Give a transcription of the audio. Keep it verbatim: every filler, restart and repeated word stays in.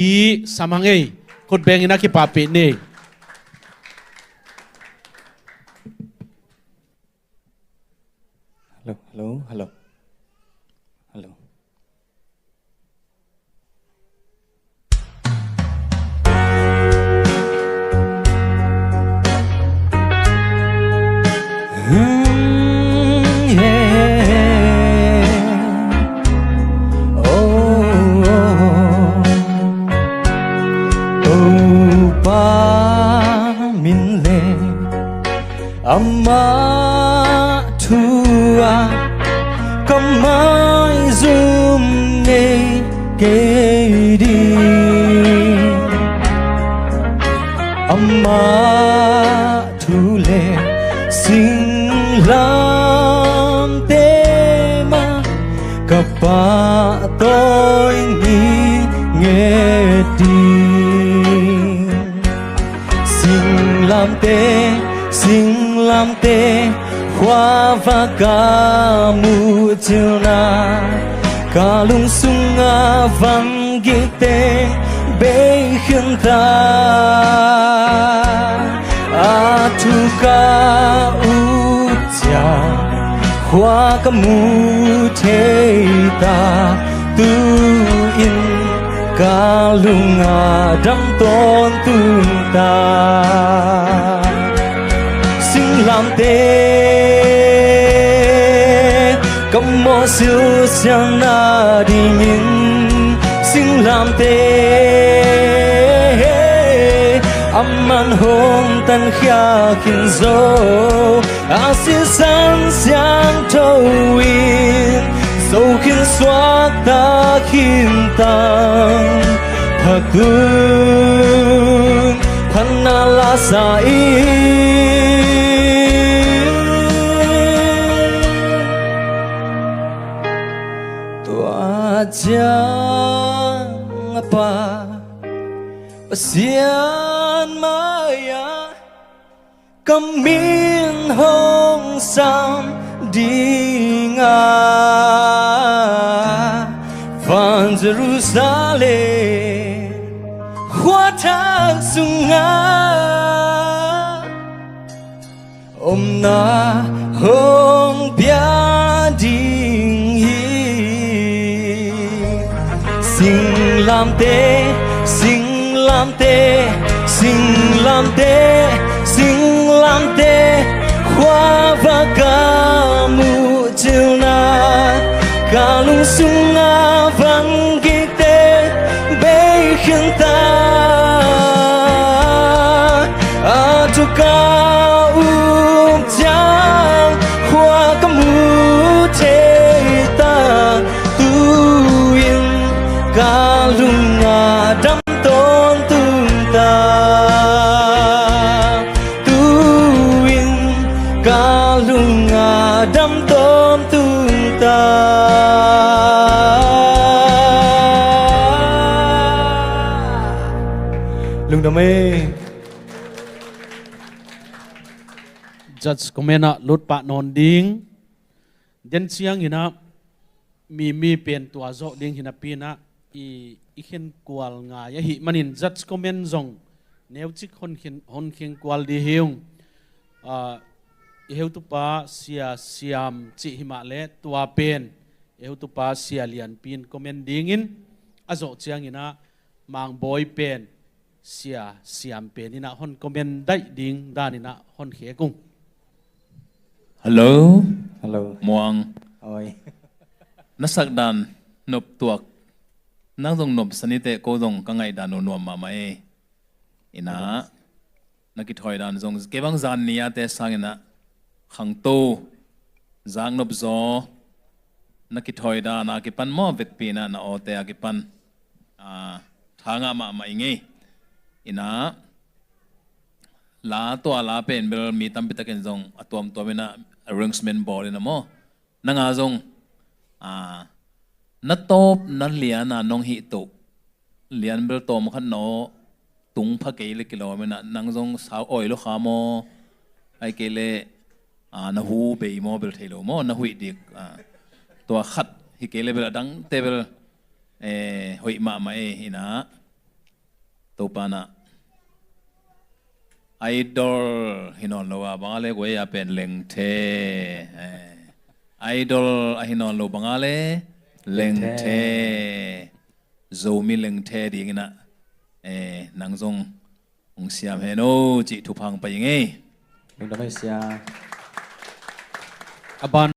Hi, sam hang ei. Khut bengin a kipahpih ni. Hello, hello, hello. Hello. Hmm, yeah. Oh, oh, oh. Topa min le amah thu-ah ka maizum ngei kei ding. Amah thu le singlamteh mah ka pahtawi nginget ding. Singlamteh, singlamteh, khuavak ka muh cilna, ka lungsung a vangik teng bei khin ta. A thu ka up ciang khua ka mu thei ta. Tu-in ka lung a dam tawntung ta. Singlamteh ka mawh silsial nadingin, singlamteh a man hong tankhia khin zo. A sisan siangtho in zo khin suakta khin tang, phatun phatna la sa in. Tua ciang a Pa Pasian mai-ah ka min hong sam ding a, van Jerusalem khuathak sungah omna hong pia ding hi. Singlamteh, singlamteh, singlamteh, singlamteh, khuavak ka muh cilna, ka lungsung a vangik teng bei khin ta. A thu ka up ciang khua ka mu thei ta. Tu-in ka lung a dam tawntung ta. Tu-in ka lung a dam tawntung ta. Lungdam ei. Judge comment ah lut pah nawn ding. Den ciangin ah mi, mi pen tua zawh ding hi napi-in ah i, i khen kual ngai ahih manin judge comment zong neucik hon khen, hon khen kual dih hi ung. Ah, i heutupa Sia Siam cih hi mah leh tua pen i heutupa Sia Lianpi in comment dingin, a zawh ciangin ah Mangbawi pen Sia Siam pen in ah hon comment daih ding danin ah hon khek ung. Hello. Hello. Muang. Oi. Na sak dan nop tuak. Nang zong nop sa ni teh, ko zong ka ngaih dan uh nuam mahmah ei. In ah na kithawi dan zong kei bang zan ni a te sangin ah khangto, zaknop zaw, na kithawi dan a kipan maw, vekpi in ah na awte a kipan, ah, tha ngah mahmah ing ei. In ah la, tua la pen bel mi tampi takin zong a tuamtuam in ah arrangement bawl in ah maw, nang a zong, ah, na tawp na lian a nong hih toh, lian bel tawm khat na aw tung pha kei leh kilawm in ah, nang zong sau oi lo kha maw, ahih kei leh, ah, na hu bei maw, bel thei lo maw, na huih dik, ah, tua khat hi kei leh bel a dangte bel, eh, hoih mahmah ei. In ah Topa na idol hi nawn lo a bang a le guai a pen lengthe. Eh, idol a hi nawn lo bang a le lengthe. Zomi lengthe dingin ah, eh, nang zong hong siam hen o cih thupha hong pia ing ei. Lungdam ei sia. A ban